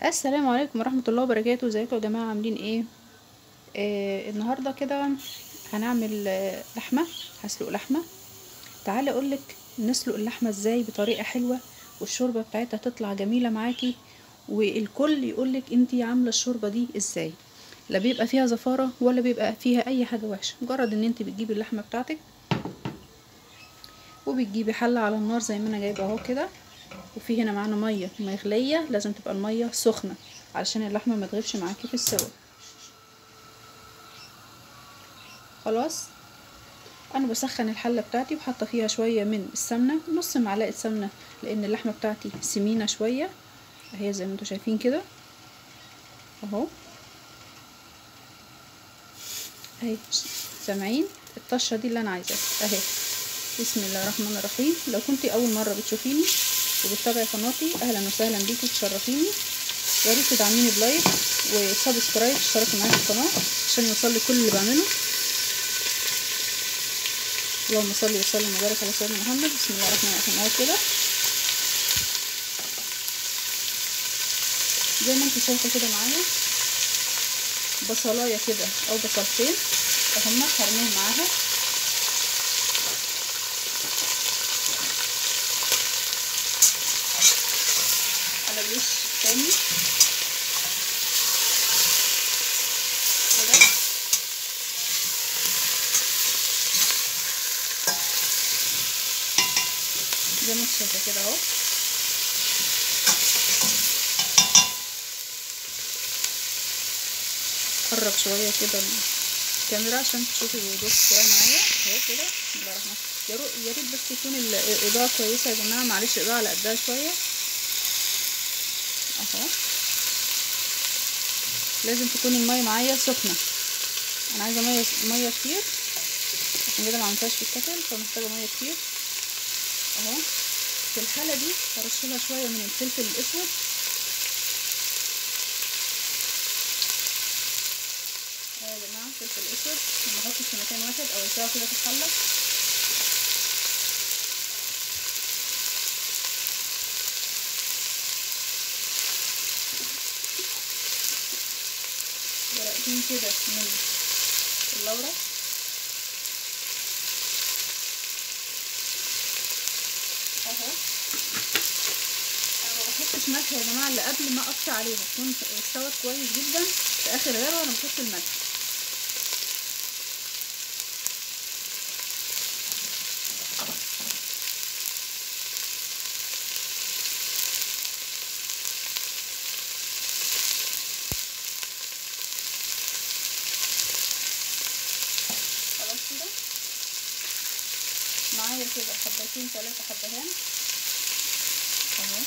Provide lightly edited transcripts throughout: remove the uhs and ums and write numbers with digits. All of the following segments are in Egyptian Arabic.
السلام عليكم ورحمة الله وبركاته. ازيكم يا جماعة، عاملين ايه؟ النهاردة كده هنعمل لحمة، هسلق لحمة. تعالى اقولك نسلق اللحمة ازاي بطريقة حلوة والشوربة بتاعتها تطلع جميلة معاكي، والكل يقولك انتي عاملة الشوربة دي ازاي. لا بيبقى فيها زفارة ولا بيبقى فيها اي حاجة وحشة، مجرد ان انتي بتجيبي اللحمة بتاعتك وبتجيبي حلة على النار زي ما انا جايبة اهو كده، وفي هنا معانا مية مغليه، لازم تبقى المية سخنة علشان اللحمة ما تغيبش معاكي في السوا. خلاص انا بسخن الحلة بتاعتي وحاطه فيها شوية من السمنة، نص معلقه سمنه لان اللحمة بتاعتي سمينه شوية اهي زي ما انتم شايفين كده اهو، اهي سامعين الطشه دي اللي انا عايزاها اهي. بسم الله الرحمن الرحيم. لو كنتي اول مرة بتشوفيني وبتتابعي قناتي اهلا وسهلا بيكي، تشرفيني، يا ريت تدعميني ب like و subscribe، تشتركي معايا في القناة عشان يوصل لي كل اللي بعمله. اللهم صل وسلم وبارك على سيدنا محمد. بسم الله الرحمن الرحيم. اهو كده زي ما انتم شايفه كده معايا بصلايه كده او بصلتين اهما هرميهم معاها. على الوش تاني كده، زي ما انت شايفه كده اهو. قرب شوية كده الكاميرا عشان تشوفي بوضوح شوية معايا اهو كده. بسم الله الرحمن الرحيم. يا ريت بس يكون الاضاءة كويسة يا جماعة، معلش الاضاءة على قدها شوية اهو. لازم تكون المية معايا سخنة، انا عايزه مية كتير عشان كده ما عملتهاش في الكتل، فمحتاجه مية كتير اهو. في الحالة دي هرش لها شوية من الفلفل الاسود اهو يا جماعة، فلفل اسود ما احطش في مكان واحد، اوزعه كده في الحلة. ورقتين كده من اللورة، اهو. انا ما بحطش ملح يا جماعة الا قبل ما اقطع عليها، تكون استوت كويس جدا في اخر غيره انا بحط الملح. خلاص كده معايا كده حبتين 3 حبهان اهو،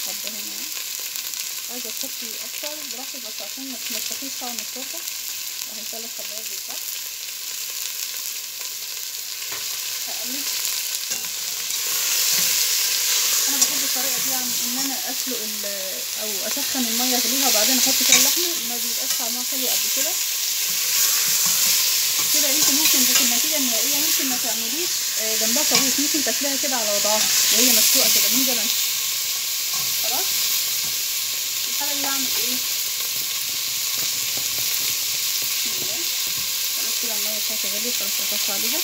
حبهان اهو. عايزه تحطي اكتر براحتك بس عشان ما تمسكيش طعم الشوربة. اهي 3 حبات بالظبط. هقلب. انا بحب الطريقة دي، يعني ان انا اسلق او اسخن المية اغليها وبعدين احط فيها اللحمة، ما بيبقاش طعمها حلو قد كده. كده انت ممكن في النتيجة النهائية ممكن ما تعمليش جنبها طبيخ، ممكن تاكليها كده على وضعها وهي مسلوقة كده من زمان. خلاص الحالة دي بعمل ايه؟ بسم الله. خلاص كده المية بتاعتي غليت، خلاص احط عليها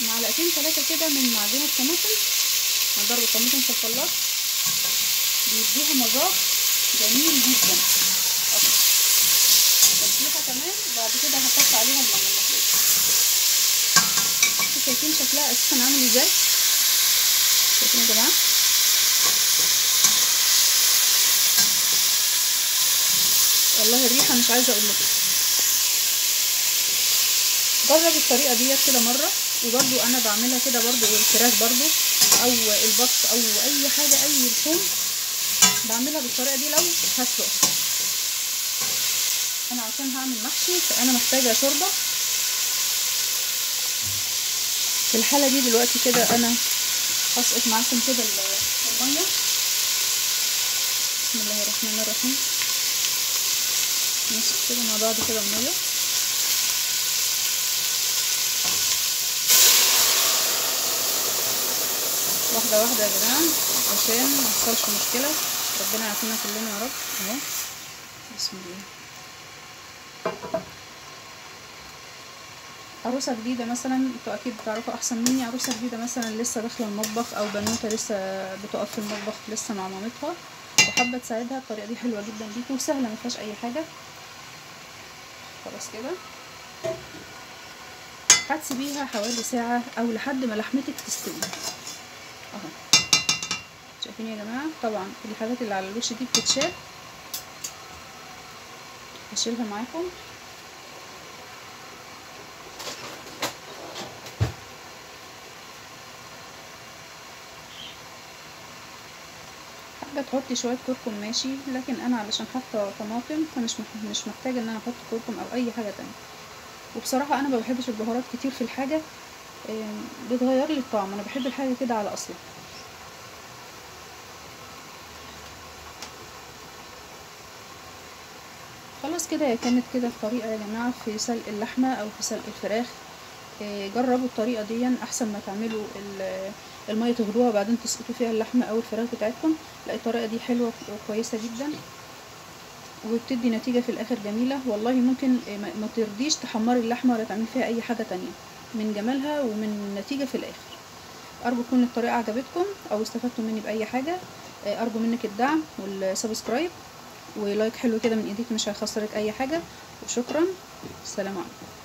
معلقتين 3 كده من معجون الطماطم. هنضرب الطماطم في الخلاط، بيديها مذاق جميل جدا اهو. تسبيحه كمان، وبعد كده هحط عليها المية المخلوطه. انتوا شايفين شكلها اساسا عامل ازاي؟ شايفين يا جماعة؟ والله الريحة مش عايزه اقول لكم. جرب الطريقة ديت كده مرة، وبرده انا بعملها كده برده الفراخ برده او البط او اي حاجة اي لحوم بعملها بالطريقة دي لو هسلقها. انا عشان هعمل محشي فانا محتاجه شوربة. في الحالة دي دلوقتي كده انا هسقط معاكم كده المية. بسم الله الرحمن الرحيم. نسقط كده مع بعض كده المية. واحدة واحدة يا جماعة عشان ما يحصلش مشكلة. ربنا يعافينا كلنا يا رب. اهو بسم الله. عروسه جديدة مثلا، انتوا اكيد بتعرفوا احسن مني، عروسه جديدة مثلا لسه داخله المطبخ، او بنوته لسه بتقف في المطبخ لسه مع مامتها وحابة تساعدها، الطريقة دي حلوة جدا ليكي وسهلة ما فيهاش اي حاجة. خلاص كده هتسيبيها حوالي ساعة او لحد ما لحمتك تستوي اهو. شايفين يا جماعة؟ طبعا الحاجات اللي على الوش دي بتتشال، هشيلها معاكم. حابة تحطي شوية كركم ماشي، لكن انا علشان حاطه طماطم فمش مش محتاجه ان انا احط كركم او اي حاجة تانية. وبصراحة انا ما بحبش البهارات كتير في الحاجة، بتغير لي الطعم، انا بحب الحاجة كده على اصلها. خلاص كده هي كانت كده الطريقة يا جماعة في سلق اللحمة او في سلق الفراخ. جربوا الطريقة دي احسن ما تعملوا المية تغلوها وبعدين تسقطوا فيها اللحمة او الفراخ بتاعتكم. لا الطريقة دي حلوة وكويسة جدا وبتدي نتيجة في الاخر جميلة والله. ممكن ما ترضيش تحمري اللحمة ولا تعملي فيها اي حاجة تانية من جمالها ومن النتيجة في الاخر. ارجو تكون الطريقة عجبتكم او استفدتوا مني باي حاجة. ارجو منك الدعم وال subscribe و like حلو كده من ايديك، مش هيخسرك اي حاجة. وشكرا، السلام عليكم.